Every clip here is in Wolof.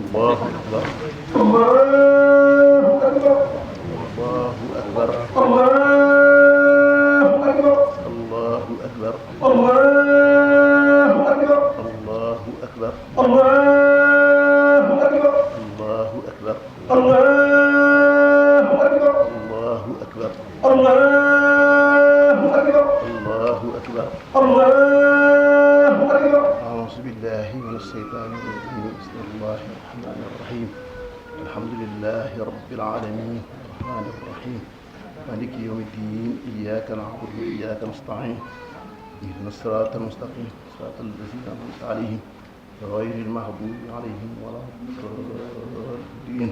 الله أكبر الله أكبر الله أكبر الله أكبر الله أكبر الله أكبر الله أكبر الله أكبر الله أكبر الله أكبر الله أكبر الله أكبر الله أكبر الله أكبر. أعوذ بالله من الشيطان الرجيم بسم الله الرحمن الرحيم الحمد لله رب العالمين الرحمن الرحيم مالك يوم الدين إياك نعبد وإياك نستعين اهدنا الصراط المستقيم صراط الذين أنعمت عليهم غير المغضوب عليهم ولا الضالين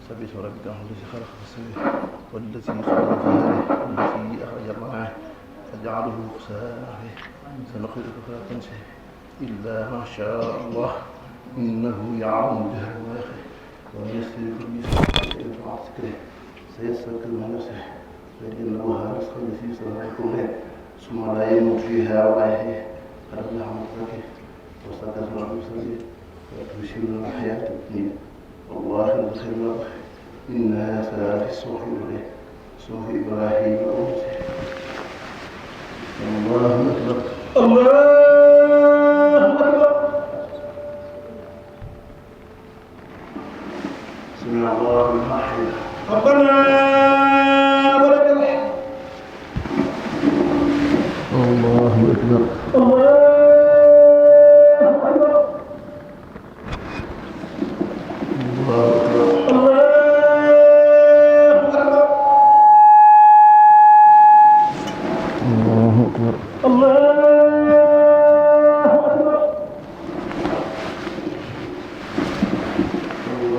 سبح اسم ربك الذي خلق فسوى والذي خلق فهدى والذي أخرج المرعى فجعله غثاء سنقرئك فلا تنسى إلا ما شاء الله إنه يعلم الجهر وما يخفى ويسرك باليسر مع الذكر سيسرك ما يسر فإنها رزق الذي سمعكم به ثم لا يموت فيها ولا يحيى قد أفلح من زكى وصدق المرسلين وتبشرون الحياة الدنيا والله الخير والرحمة إنها سلام الصبح إليه صبح إبراهيم وأمته الله أكبر الله أكبر. سمع الله لمن حمده ربنا ولك الحمد. الله أكبر الله أكبر. الله أكبر الله أكبر. الله أكبر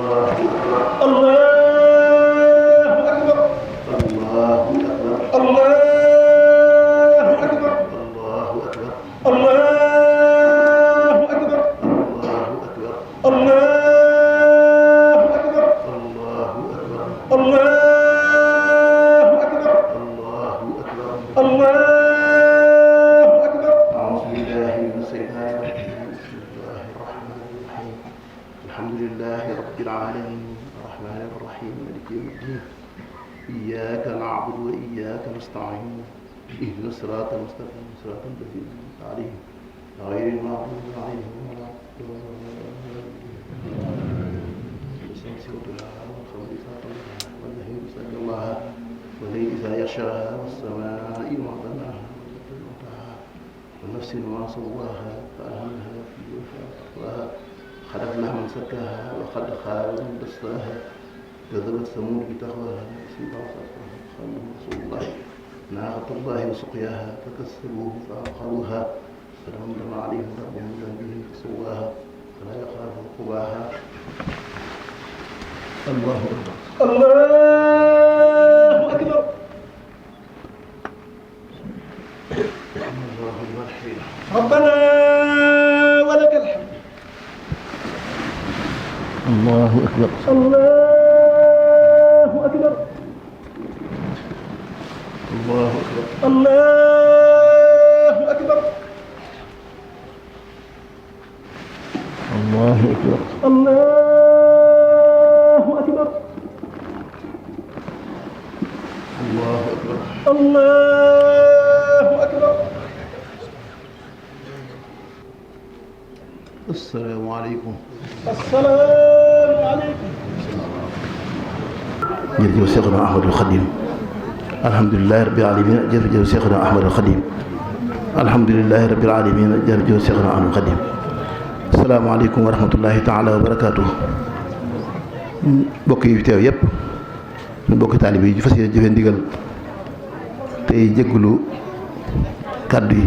الله أكبر. الله أكبر الله أكبر. الله أكبر الله أكبر. الله أكبر الله أكبر. الله أكبر الله أكبر. الله أكبر الله أكبر. الله أكبر الله أكبر. أعوذ بالله من الشيطان الرجيم بسم الله الرحمن الرحيم الحمد لله رب العالمين الرحمن الرحيم مالك يوم الدين إياك نعبد وإياك نستعين اهدنا الصراط المستقيم صراط الذين أنعمت عليهم غير المغضوب عليهم ولا الضالين والليل إذا يغشاها والسماء وما بناها ونفس وما سواها فألهمها فجورها وتقواها قد أفلح من زكاها وقد خاب من دساها كذبت ثمود بتقواها خلهم رسول الله ناقة الله وسقياها فكذبوه فعقروها فدمدم عليهم ربهم بذنبهم فسواها فلا يخاف عقباها الله أكبر الله أكبر. الله أكبر حين ربنا ولك الحمد. الله أكبر الله أكبر. الله أكبر الله أكبر. الله أكبر الله أكبر. الله أكبر الله أكبر. السلام عليكم السلام عليكم. jërëjëf Seexuna Ahmadul Xadim alhamdulilahi rabbil alamin jërëjëf Seexuna Ahmadul Xadim alhamdulilahi rabbil alamin jërëjëf Seexuna Ahmadul Xadim asalaamaaleykum wa rahmatullahi taala wa barakaatu mbokk yi fi teew yépp mbokki taalibe yi fas yéene jëfe ndigal tey jéggulu kàddu yi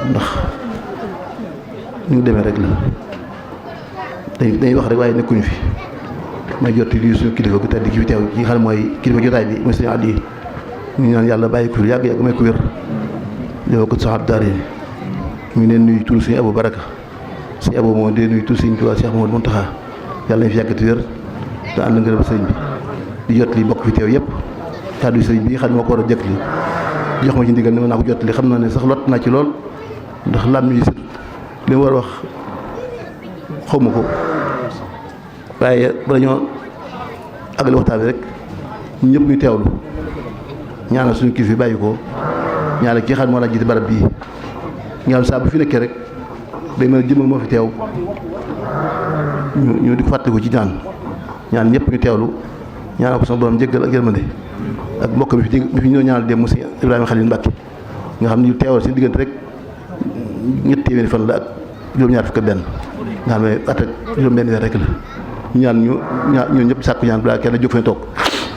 ndax ñu demee rek la dañuy wax rek waaye nekkuñu fi may jotti lii suñu kilifa gu tedd gi fi teew gi nga xam ne mooy kilifa jotaay bi mooy sëñ Aliou ñu ñaan yàlla bàyyi ko yàgg yàgg may ko wér defal ko saxaat daara yi ñu leen nuyu tur suñu Abou Baraka suñu Abou moo dee nuyu tur suñu Tuubaa Cheikh Mouhamadou Mountakha yàlla nañ fi yàggati wér te ànd ngërëm sëriñ bi di jot li mbokk fi teew yëpp kàddu sëriñ bi nga xam ne moo ko war a jëkk li jox ma ci ndigal ne ma naa ko jot li xam naa ne sax lot naa ci lool ndax lam yi li mu war a wax xaw ma ko waaye bala ñoo àggale waxtaan bi rek ñëpp ñu teewlu ñaanal suñu kilifa bàyyi ko ñaanal ki nga xam ne moo la jiite barab bii nga xam saa bu fi nekkee rek day mën a jëmm moo fi teew ñu di ko fàttaliku ci ñaan ñëpp ñu teewlu ñaanal ko sama borom jéggal ak yërmande ak mbokk mi fi ñoo ñaanal dem monsieur Ibrahima Khalil Mbacke nga xam ne ñu teewal seen diggante rek ñetti téeméeri fan la ak juróom-ñaar fukk ak benn nga xam ne at ak juróom-benn weer rek la ñun ñëpp sàkku ñaan balaa kenn jóg fa toog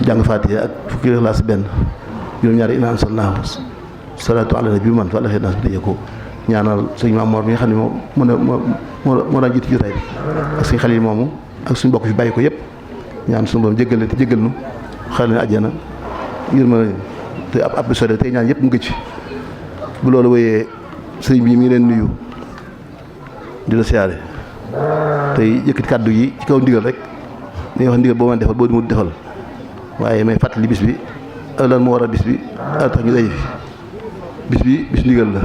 jàng Faatiha ak fukki Ixlaas benn juróom-ñaari inna anzalnaahu salaatu ala nabi man fa alaxee nas bi dajee ko ñaanal sëñ Maam Mor mi nga xam ne moo daan jiitu jotaay bi ak sëñ Xalil moomu ak suñu mbokk fi bàyyi ko yëpp ñaan suñu borom jéggal leen te jéggal nu xale leen àjjana yërma te ab sore tey ñaan yëpp mu gëj bu loolu wéyee sëriñ bi mi ngi leen nuyu di la siyaare tey yëkkati kàddu yi ci kaw ndigal rek dañuy wax ndigal boo mën defal boo mu defal waaye may fàttali bis bi ak lan moo war a bis bi ak tax ñu daje fi bis bi bis ndigal la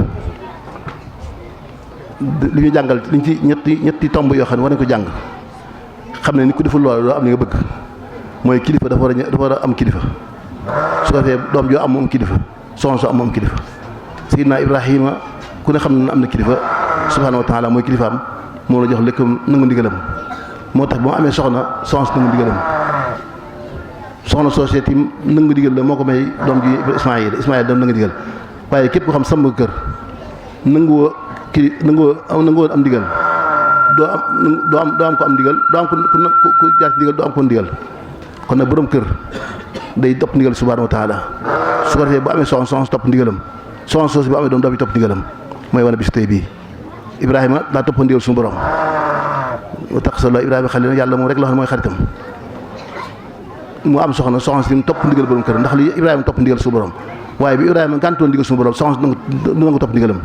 li ñu jàngal liñ ci ñetti tomb yoo xam ne war nañ ko jàng xam ne ni ku deful loolu doo am li nga bëgg mooy kilifa dafa war a am kilifa su ko defee doom joo am moom kilifa soxna soo am moom kilifa Seydina Ibrahima ku ne xam ne am na kilifa subhaanahu wa taala mooy kilifaam moo la jox lékkam nangu ndigalam moo tax ba mu amee soxna si nangu ndigalam soxna société yi nangu ndigal la moo ko may doom ji Ismaayil doom nangu ndigal waaye képp ko xam sàmm kër nanguwoo am ndigal doo am ko am ndigal doo am ku jaar ci ndigal doo am ko ndigal kon nag borom kër day topp ndigal subhaanahu wa taala su ko defee bu amee soxna topp ndigalam soxna soosu bu amee doom yi topp ndigalam mooy wane bis tey bii Ibrahima daa topp ndigal suñu borom moo tax sa Ibrahima xalil yàlla moom rek la xam ne mooy xaritam mu am soxna si mu topp ndigal borom kër ndax li Ibrahima topp ndigal suñu borom waaye bi Ibrahima gàntoon ndigal suñu borom soxna si nangu topp ndigalam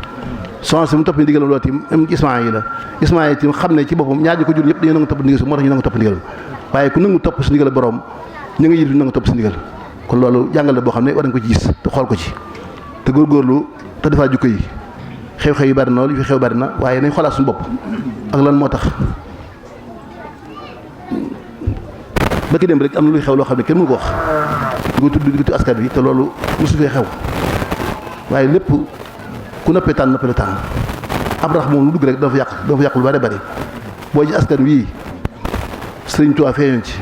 soxna si mu topp ndigalam loolu tim am Ismaayil tim xam ne ci boppam ñaar ñi ko jur ñëpp dañu nangu topp ndigal moo tax ñu nangu topp ndigalam waaye ku nangu topp si ndigal borom ñu ngi yit nangu topp si ndigal kon loolu jàngal la boo xam ne war nañ ko ci gis te xool ko ci te góorgóorlu te defaa jukko yi xew-xew yi bari na li fi xew bari na waaye nañ xoolaat suñu bopp ak lan moo tax ba ki dem rek am na luy xew loo xam ne kenn mënu ko wax di ko tudd askan bi te loolu mosu fee xew waaye lépp ku noppee tànn noppee la tànn ab rax moom lu dugg rek dafa yàq lu bari bari boo ci askan wii Sëriñ Tuubaa feeñoon ci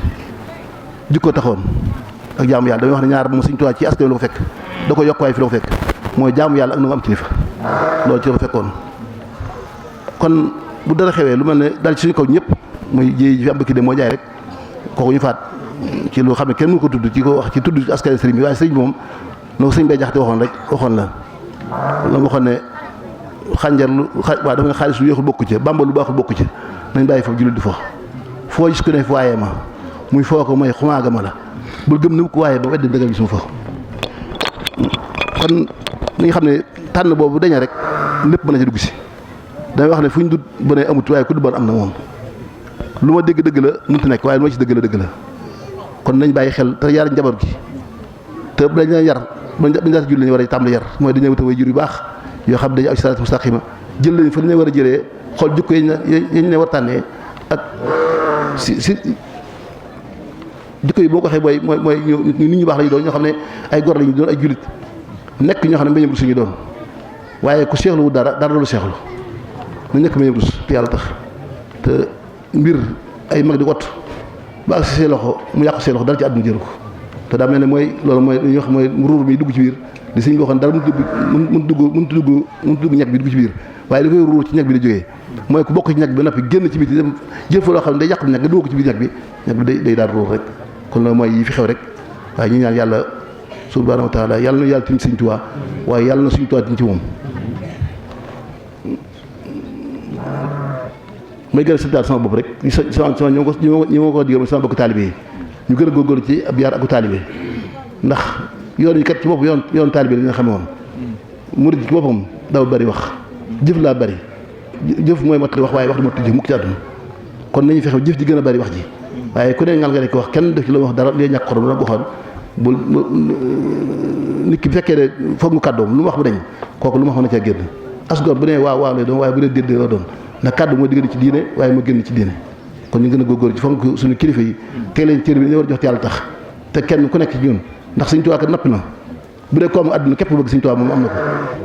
jikko taxoon ak jaamu yàlla damay wax ne ñaar moom Sëriñ Tuubaa ci askan wi la ko fekk da ko yokk waaye fi la ko fekk mooy jaamu yàlla ak na nga am kilifa loolu ci la ko fekkoon kon bu dara xewee lu mel ne dal ci suñu kaw ñëpp muy jéey ji fi am bëkki de moo jaay rek kooku ñu faat ci lu xam ne kenn mënu ko tudd ci ko wax ci tudd askan sëriñ bi waaye sëriñ bi moom noo sëriñ bay jaxte waxoon la waxoon ne xànjar waaw dafa ne xaalis lu yéexul bokku ca bàmba lu baaxul bokku ca nañ bàyyi foofu jullit di fo foo gis ku ne waaye ma muy foo ko mooy xumaaga ma la bul gëm ne ko waaye ba weddi dëggal gi suma fo kon li nga xam ne tànn boobu daña rek lépp mën na ci dugg si damay wax ne fu ñu dut ba ne amut waaye ku du bon am na moom lu ma dégg dëgg la mënut nekk waaye lu ma ci dëgg la kon nañ bàyyi xel te yar njaboot gi te dañ leen yar bañ daata julli lañu war a tàmbali yar mooy dañu wuta way jur yu baax yoo xam dañu aw siraat mustaqima jël lañ fa dañu war a jëlee xool jukko yi ñu ne war tànnee ak si jukko yi boo ko waxee mooy nit ñu baax lañu doon ñoo xam ne ay gor lañu doon ay jullit nekk ñoo xam ne mbañam rus ñu doon waaye ku seexlu wu dara loolu seexlu na nekk mbañam rus te yàlla tax te mbir ay mag di wat ba ak si see loxo mu yàqu see loxo dara ci àdduna jëru ko te daa mel ne mooy loolu mooy li ñuy wax mooy ruur mi dugg ci biir li sëñ bi waxoon dara mënut dugg ñag bi dugg ci biir waaye li koy ruur ci ñag bi la jógee mooy ku bokk ci ñag bi ba noppi génn ci biti dem jël fa loo xam ne day yàq ñag nga dugg ko ci biir ñag bi day daal ruur rek kon loolu mooy yi fi xew rek waaye ñu ñaan yàlla subhaanahu wa taala yàlla na yàlla tin Sëñ Tuubaa waaye yàlla na Sëñ Tuubaa tin ci moom may gën a santaat sama bopp rek sama ñoo ko digal sama bokk taalibe yi ñu gën a góorgóorlu ci ab yar ak taalibe ndax yoon yi kat ci bopp yoon taalibe li nga xame woon murid ci boppam daw bari wax jëf laa bari jëf mooy mottali wax waaye wax du mottali jëf mukk ci àdduna kon nañu fexe jëf ji gën a bari wax ji waaye ku ne ngal nga rek wax kenn def ci la wax dara li ñàkk xorom la waxoon bu nit ki bu fekkee ne foog mu kàddoom lu mu wax bu dañ kooku lu ma xam ne cee génn asgor bu ne waaw lay doon waaye bu dee déedéet la doon ndax kàddu moo diggante ci diine waaye moo génn ci diine kon ñu gën a góorgóorlu ci fonk suñu kilifa yi tey leen cër bi ñu war a jox yàlla tax te kenn ku nekk ci ñun ndax Sëñ Tuubaa kat nappi na bu dee koomu àdduna képp bëgg Sëñ Tuubaa moom am na ko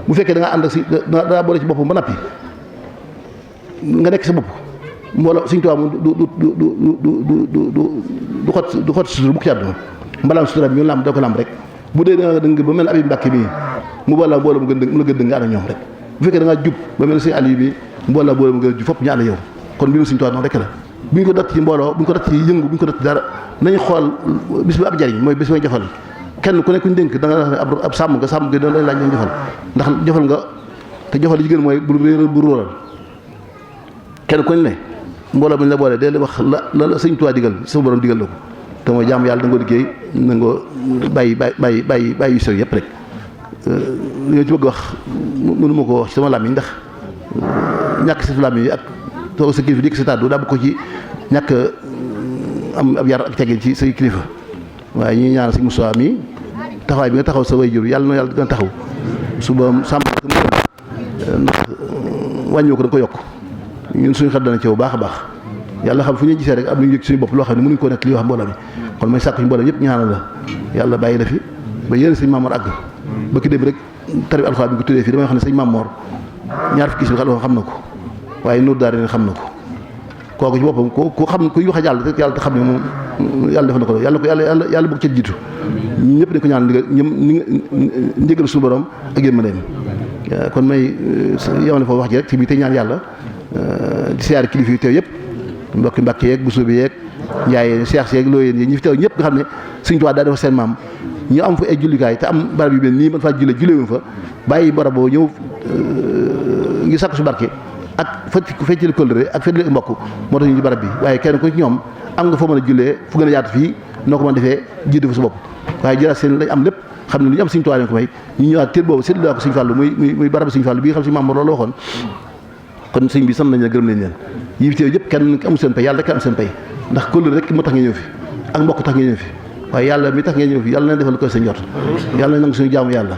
bu fekkee da ngaa ànd ak si daa boole ci boppam ba nappi nga nekk sa bopp mbooloo Sëñ Tuubaa moom du xot sutur bu ko ci àdduna mbalaam sutura bi ñu làmb doo ko làmb rek bu dee da nga dëng ba mel ne Abib Mbàkke bii mu boolaa mbooloo mu la gën dëng nga ànd ak ñoom rek bu fekkee da ngaa jub ba mel ne Sëñ Aliou bi mbooloo mu gën a jub fopp ñu ànd yow kon mbirum Sëñ Tuubaa noonu rek la bu ñu ko dott ci mbooloo bu ñu ko dott ci yëngu bu ñu ko dott ci dara nañu xool bis bi ab jariñ mooy bis may jofal kenn ku nekk ñu dénk da nga wax ne ab sàmm nga doon lañ laaj ñu jofal ndax jofal nga te jofal li ci gën mooy bu réeral bu róoral kenn ku ne mbooloo bu ñu la boolee dee wax la Sëñ Tuubaa digal sa borom digal la ko te mooy jaamu yàlla nangoo liggéey nangoo bàyyi yu sew yëpp rek li ci bëgg wax mënu ma ko wax ci sama làmmiñ ndax ñàkk si làmmiñ yi ak toog sa kilifa dikk sa tàddu daa bu ko ci ñàkk am ab yar ak teggin ci say kilifa waaye ñuy ñaan Sëñ Moussa mi taxawaay bi nga taxaw sa waajur yàlla na yàlla gën a taxaw suba sàmm ndax wàññoo ko da nga ko yokk ñun suñu xel dana ci bu baax a baax yàlla xam fu ñuy gisee rek am nañu yëg suñu bopp loo xam ne mënuñu koo nekk li wax mbooloo mi kon mooy sàkk ñu mbooloo yëpp ñaanal la yàlla bàyyi la fi ba yéen Sëñ Mamoor àgg ba ki dem rek tarib alxuraan bi ko tuddee fii damay wax ne Sëñ Mamoor ñaar fukki si bi xam na ko waaye Nuuru Daarayni xam na ko kooku ci boppam ku xam kuy wax a jàll rek yàlla te xam ne moom yàlla def na ko yàlla bëgg ca jiitu ñëpp dañ ko ñaan ndigal suñu borom ak yërmandeem kon may yemale foofu wax ji rek ci biir te ñaan yàlla di siyaare kilifa yi teew yëpp mbokki Mbàkke yeeg Buso bi yeeg Njaay Seex yeeg Looyeen yi ñi fi teew ñëpp nga xam ne Sëñ Tuubaa daa dafa seen maam ñu am fa ay jullikaay te am barab yu mel nii man faa jullewu fa bàyyi barab boo ñëw ngi sàkku su barke ak feccali kóllëre ak feccali mbokk moo tax ñu ci barab bi waaye kenn ku ci ñoom am nga foo mën a jullee fu gën a yaatu fii noo ko mën defee jiitu fa sa bopp waaye jëlaat seen lañ am lépp xam ne lu ñu am Sëñ Tuubaa leen ko may ñu ñëwaat téer boobu séddale ko Sëñ Fallu muy barab Sëñ Fallu bi nga xam Sëñ Maam loolu la waxoon kon sëñ bi sant nañ la gërëm leen leen yi fi teew yëpp kenn amul seen pay yàlla rek am seen pay ndax kóllëre rek moo tax nga ñëw fi ak mbokk tax nga ñëw fi waaye yàlla mi tax ngeen ñëw fi yàlla na defal ko sa njort yàlla na nangu suñu jaamu yàlla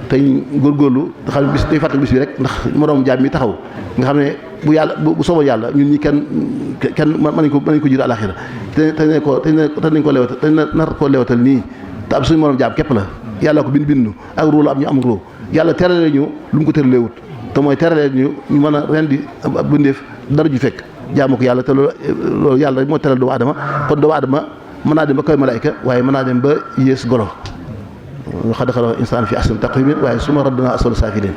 tey góorgóorlu te xam ne bis day fàttali bis bi rek ndax moroom jaam mi taxaw nga xam ne bu yàlla bu soobal yàlla ñun ñi kenn mën nañ ko jiitu àlaxira te nañ ko lewatal te nar koo lewatal nii te am suñu moroom jaam képp la yàlla ko bindu ak ruu la am ñu am ruu yàlla terale ñu lu mu ko tëraleewut te mooy terale ñu mën a rendi ab bindeef dara ju fekk jaamu ko yàlla te loolu yàlla moo teral doomu aadama kon doomu aadama mën naa dem ba koy malaayka waaye mën naa dem ba yées golo xad xalaqal insaana fi ahsani taqwiim waaye summa radadnaahu asfala saafiliin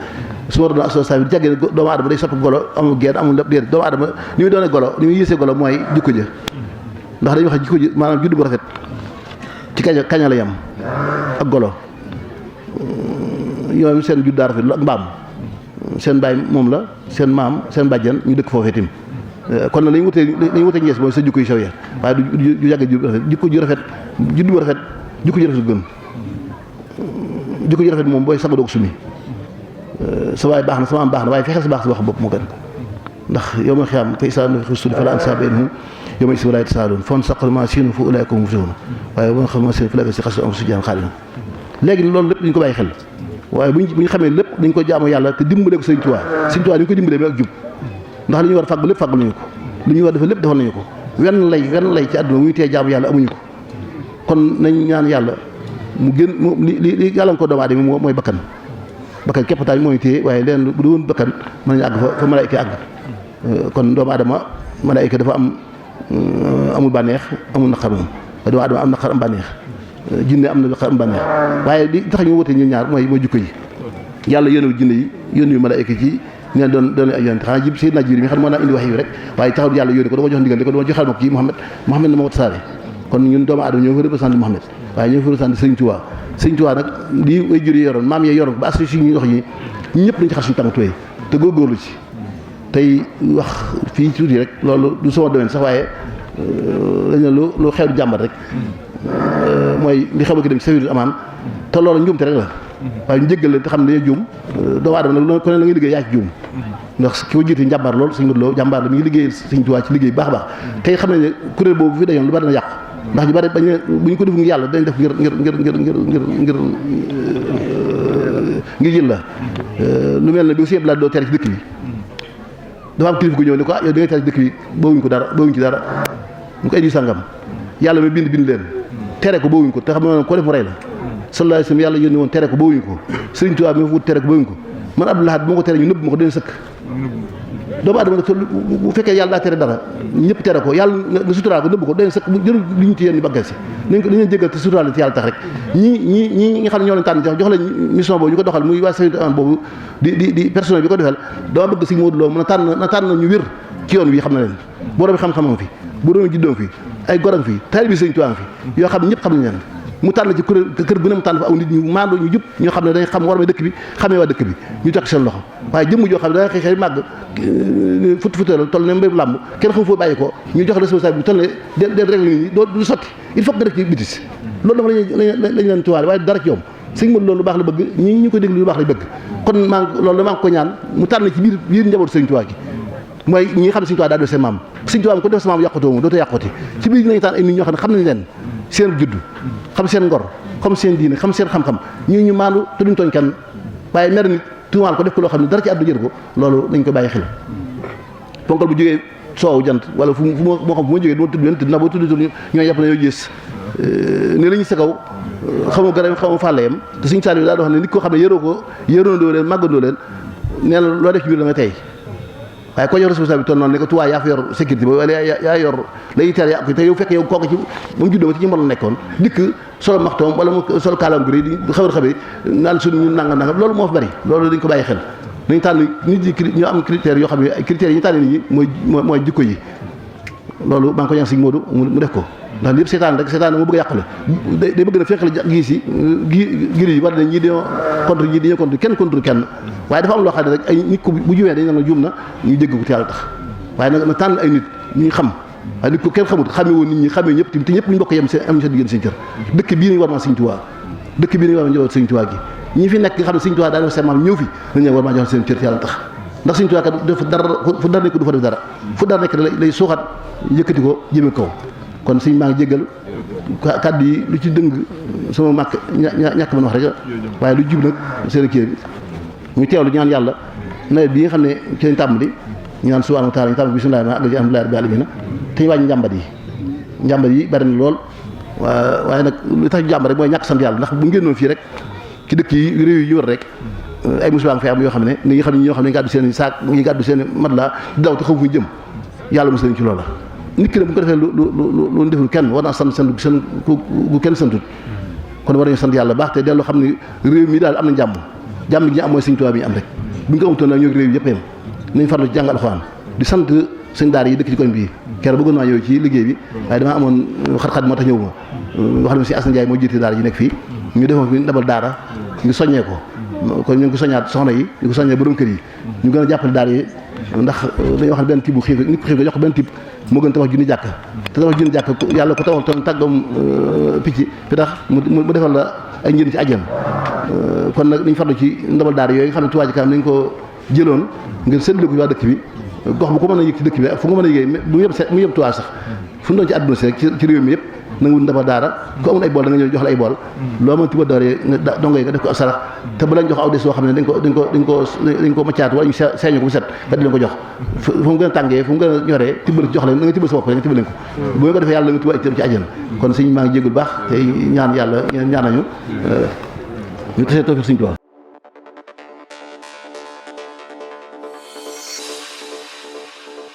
summa radadnaahu asfala saafiliin jàggee doomu aadama day sopp golo amul geen amul lépp déedéet doomu aadama ni muy doone golo ni muy yéesee golo mooy jikko ja ndax dañuy wax jikko ji maanaam juddu bu rafet ci kaña la yam ak golo ñoom seen judd daa rafet ak mbaam seen baay moom la seen maam seen bàjjan ñu dëkk foofee tim kon nag lañu wutee ngees mooy sa jikko yu sew ya waaye du yàgg jikko ju rafet juddu bu rafet jikko ju rafet gën jikko ju rafet moom booy sanga doog sumi sa waay baax na sama am baax na waaye fexeel sa baax sa wax bopp moo gën ndax yow ma xiyam fa isa nafi sudi fala ansaaba baynahum yawma idin wala yatasaaluun fon saqal ma siinu fa ulaa'ika hum muflihuun waaye ba nga xam ma seen fulaaka si xas am si jaan xaalina léegi loolu lépp dañu ko bàyyi xel waaye bu ñu xamee lépp dañ ko jaamu yàlla te dimbale ko Sëñ Tuubaa Sëñ Tuubaa ni ñu ko dimbalee ak jub ndax li ñu war a fàggu lépp fàggul nañu ko li ñu war a defal lépp defal nañu ko wenn lay ci àdduna muy tee jaamu yàlla amuñu ko kon nañ ñaan yàlla mu gën li yàlla nga ko doomu aadama mooy bakkan képp taal mooy téye waaye leen bu doon bakkan mën nañu àgg fa malaayka àgg kon doomu aadama malaayka dafa amul bànneex amul naqar moom doomu aadama am naqar am bànneex jinne am na naqar am bànneex waaye li tax ñu wutee ñu ñaar mooy jikko yi yàlla yónnul jinne yi yónnu malaayka ci ñu doon ay yonent xanaa jib Seydina Jibril mi xam ne moo naa indi wax yi rek waaye taxawul yàlla yónni ko da ko jox ndigal ko dama joxal ma ko ci Muhammad na ma ko tasaare kon ñun doomu aadama ñoo fa représenté Muhammad waaye ñoo fa représenté Sëñ Tuubaa nag lii way jur yi yoroon maam yee yoroon ba assi suñu wax yi ñëpp dañu ci xas suñu tàngatooy te góorgóorlu ci tey wax fii tuuti rek loolu du sama domaine sax waaye dañ ne lu xew du jàmbat rek mooy li xew a ki dem ci safiru amaan te loolu njuumte rek la waaye ñu jéggal leen te xam ne dañoo juum doomu aadama nag ku ne la ngay liggéey yaa ci juum ndax ki ko jiite njàmbaar lool Sëñ Modou Lo jàmbaar la mi ngi liggéey Sëñ Tuubaa ci liggéey baax a baax tey xam ne ne kuréel boobu fi dañoon lu bari dana yàqu ndax ñu bari bañ bu ñu ko def ngir yàlla dañ def ngir jël la lu mel ne bi sieb laa doo tere ci dëkk bi dafa am kilifa gu ñëw ne ko yow da ngay taal dëkk bi bawuñ ko dara bawuñ ci dara ñu ko ay diw sàngam yàlla ma bind leen tere ko bawuñ ko te xam ne ko def mu rey la sallallahu alayhi wasallam yàlla yónni woon tere ko bawuñ ko Sëriñ Tuubaa mi fa wut tere ko bawuñ ko man Abdou Lahad bu ma ko tere ñu nëbb ma ko dina sëkk doomu adama nag bu fekkee yàlla daa tere dara ñëpp tere ko yàlla nga suturaal ko nëbb ko dina sëkk jërul li ñu ci yéen ñu baggal si nañ ko dañu jégal te suturaal ci yàlla tax rek ñi nga xam ne ñoo leen tànn jox leen mission boobu ñu ko doxal muy waa service boobu di personnel bi ko defal dama bëgg si Modou Lo na tànn ñu wér ci yoon wi xam na leen borom xam-xamam fi borom juddoom fi ay goram fi taalibe Sëriñ Tuubaa fi yoo xam ne ñëpp xam nañ leen mu tànn ci kër bu ne mu tànn fa aw nit ñu maandu ñu jub ñoo xam ne dañ xam war ma dëkk bi xamee waa dëkk bi ñu teg seen loxo waaye jëmm joo xam ne da nga xëy màgg futal toll ne mbéy làmb kenn xam foo bàyyi ko ñu jox responsable bi toll ne den règle nit ñi du sotti il faut que nga def ci bitis loolu dafa lañ leen tuwaale waaye dara ci yoom sëñ Modou loolu lu baax la bëgg ñi ko déglu lu baax la bëgg kon loolu maa ngi ko ñaan mu tànn ci biir njabootu Sëriñ Tuubaa gi mooy ñi nga xam ne Sëriñ Tuubaa daa def seen maam Sëriñ Tuubaa ko def sa maam yàqutoo mu dootoo yàquti ci biir nañu tànn ay nit ñoo xam ne xam nañ leen seen judd xam seen ngor xam seen diine xam seen xam-xam ñu maandu te duñ tooñ kenn waaye mer nit tuumaal ko def ko loo xam ne dara ci àddu jër ko loolu nañ ko bàyyi xel ponkal bu jógee soowu jant wala fu moo xam fu ma jógee duma tudd leen tudd ndax boo tudd ñoo yàpp na yoo gis ne la ñu sa kaw xamu garab xamu fàlle yam te suñu saal bi daa wax ne nit koo xam ne yërondoo leen màggandoo leen nee na loo def ci biir da nga tey waaye ko jox responsable bi toll noonu ne ko tuwaay yaa fa yor sécurité ba wala yaa yor lay teel yaa ko te yow fekk yow kooku ci ba mu juddoo ci ñu mën a nekkoon dikk solo maxtoom wala mu solo kaalaam gri di xabar-xabe naan suñu ñu nangam loolu moo fi bari loolu dañ ko bàyyi xel dañ tànn nit ñi ñu am critères yoo xam ne ay critères yi ñu tànn nit ñi mooy jikko yi loolu maa ngi ko ñaan Sëñ Modou mu def ko ndax lépp seetaan rek seetaan moo bëgg a yàqale day bëgg na fekkale gis yi giri yi war na ñii dañoo contre ñii dañoo contre kenn contre kenn waaye dafa am loo xam ne rek ay nit ko bu juumee dañ ne juum na ñu jégg ko te yàlla tax waaye nag na tànn ay nit ñu xam waaye nit ko kenn xamut xamee woon nit ñi xamee ñëpp te ñëpp ñu bokk yem seen am seen diggante seen cër dëkk bii nañu war maa Sëñ Tuubaa dëkk bii nañu war maa jox Sëñ Tuubaa gi ñi fi nekk nga xam ne Sëñ Tuubaa daa def seen maam ñëw fi nañu war maa jox seen cër te yàlla tax ndax Sëñ Tuubaa kat def dara fu dara nekk du fa def dara fu dara nekk lay suuxat yëkkati ko jëme kaw kon sëñ maa ngi jéggal kàddu yi lu ci dëng sama màkk ñàkk mën wax rek waaye lu jub nag seen kii bi ñu teewlu ñaan yàlla nawet bi nga xam ne ci lañ tàmbali ñu naan subhaanahu wa taala ñu tàmbali bismillaahi ma àgg ci alhamdulillaahi rabbil aalamiin te ñu wàññi njàmbat yi bari na lool waaye nag lu tax jàmbat rek mooy ñàkk sant yàlla ndax bu ngénnoon fii rek ci dëkk yi réew yi ñu war rek ay musiba nga fay am yoo xam ne ni nga xam ne ñoo xam ne gàddu seen saak ñi gàddu seen mat la di daw te xam fu ñu jëm yàlla mos nañ ci loola nit ki nag bu ko defee lu deful kenn war naa sant seen ku kenn santut kon war nañu sant yàlla baax te dellu xam ne réew mi daal am na jàmm gi ñu am mooy Sëñ Tuubaa bi ñu am rek bu ñu ko amutoon nag ñoo réew yëpp yem nañ farlu ci jàng alxuraan di sant sëñ daara yi dëkk ci koñ bii keroog bëggoon naa yow ci liggéey bi waaye damaa amoon xat-xat moo tax ñëw ma wax ne si Assane Ndiaye moo jiite daara ji nekk fii ñu defoon fi ndabal daara ñu soññee ko kon ñu ngi ko soññaat soxna yi ñu ko soññee borom kër yi ñu gën a jàppale daara yi ndax dañoo wax ne benn tibb bu xiif nit ko xiif nga jox ko benn tibb moo gën tabax junni jàkk te tabax junni jàkk yàlla ko tabax toon tàggoom picc fi tax mu defal la ay njëriñ ci àjjana kon nag dañu farlu ci ndabal daara yooyu nga xam ne Touba Ca Kanam dañ ko jëloon ngir séddale ko waa dëkk bi gox bu ko mën a yëg ci dëkk bi fu nga mën a yëgee mu yëpp Touba sax fu mu doon ci àdduna si rek ci réew mi yëpp na nga wut ndabal daara ku amul ay bool da nga ñëw jox la ay bool loo mën tiba doore nga dongo yi nga def ko ab sarax te bu lañ jox aw des yoo xam ne dañ ko maccaat wala ñu seeñu ko bu set nga di leen ko jox fu mu gën a tàngee fu mu gën a ñoree tibbal jox leen na nga tibbal sa bopp rek nga tibbal leen ko bu nga ko defee yàlla nga tiba itam ci àjjana kon sëñ maa ngi jégul baax te ñaan yàlla ñaan nañu ñu tasee tawfiq Sëñ Tuubaa